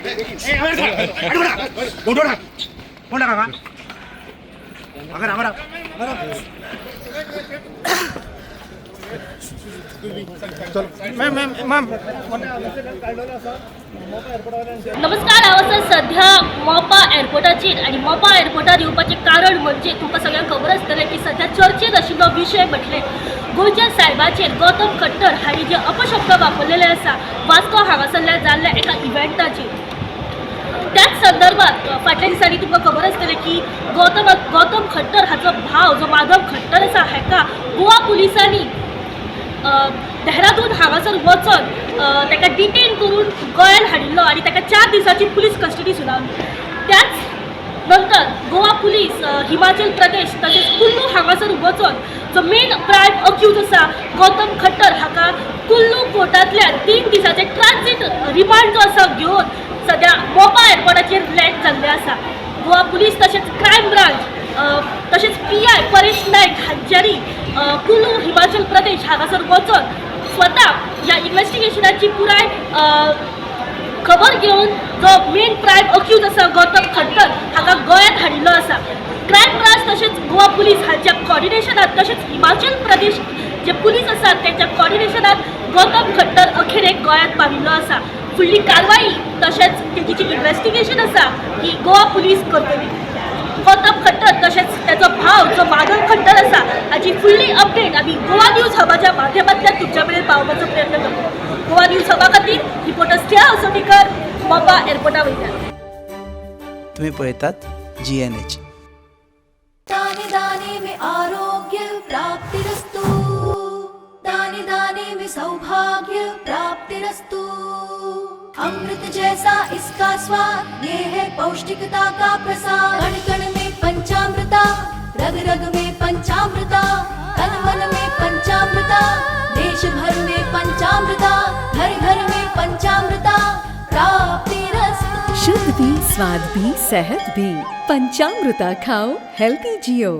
नमस्कार, हांव आसा सध्या मोपा एअरपोर्टाचेर आनी मोपा एअरपोर्टार येवपाचें कारण म्हणजे तुमकां सगळ्यांक खबर आसतलें की सध्या चर्चेत आशिल्लो विशय म्हटलें गोंयच्या सायबाचेर गौतम खट्टर हांणी जे अपशब्द वापरलेले आसा वास्को हांगासरल्या जाल्ल्या एका इव्हेंटाचेर. त्याच संदर्भात फाटल्या दिसांनी तुमकां खबर आसतलें की गौतम गौतम खट्टर हाचो भाव जो माधव खट्टर आसा हाका गोवा पुलिसांनी देहरादून हांगासर वचोन ताका डिटेन करून गोंयान हाडिल्लो आनी ताका 4 दिसांची पुलीस कस्टडी सुनावली. त्याच नंतर गोवा पुलीस हिमाचल प्रदेश तशेंच कुल्लू हांगासर वचोन जो मेन प्रायम अक्यूज आसा गौतम खट्टर हाका कुल्लू कोर्टांतल्यान 3 दिसांचे ट्रान्झीट रिमांड जो आसा घेवन सद्या मोपा एअरपोर्टाचेर लँड जाल्लें आसा. गोवा पुलीस तशेंच क्रायम ब्रांच तशेंच PI Paresh Naik हांच्यांनी कुल्लू हिमाचल प्रदेश हांगासर वचोन स्वता ह्या इन्वेस्टिगेशनाची पुराय खबर घेवन जो मेन प्रायम अक्यूज आसा गौतम खट्टर हाका गोंयांत हाडिल्लो आसा. क्रायम ब्रांच तशेंच गोवा पुलीस हांच्या कॉर्डिनेशनात तशेंच हिमाचल प्रदेश जे पुलीस आसात तेंच्या कॉर्डिनेशनात गौतम खट्टर अखेरेक गोंयांत पाविल्लो आसा. फुडली कारवाई तशेंच तेजी जी इन्वेस्टिगेशन आसा ही गोवा पुलीस करतली. गौतम खट्टर तशेंच तेजो भाव जो माधव खट्टर आसा हाची फुडली अपडेट आमी गोवा न्यूज हबाच्या माध्यमांतल्यान तुमच्या मेरेन पावोवपाचो प्रयत्न करतले. गोवा न्यूज हबा खातीर रिपोर्टर स्नेहा असोटीकर, मोपा एअरपोर्टा वयल्यान. तुम्ही पळयतात GNH. दाने दाने में आरोग्य प्राप्तिरस्तु, दाने दाने में सौभाग्य प्राप्तिरस्तु। अमृत जैसा इसका स्वाद, ये है पौष्टिकता का प्रसाद। कण कण में पंचामृता, रग रग में पंचामृता, तन मन में पंचामृता, देश भर में पंचामृता, घर घर में पंचामृता प्राप्तिरस्तु। शुद्ध भी, स्वाद भी, सेहत भी। पंचामृता खाओ, हेल्दी जियो।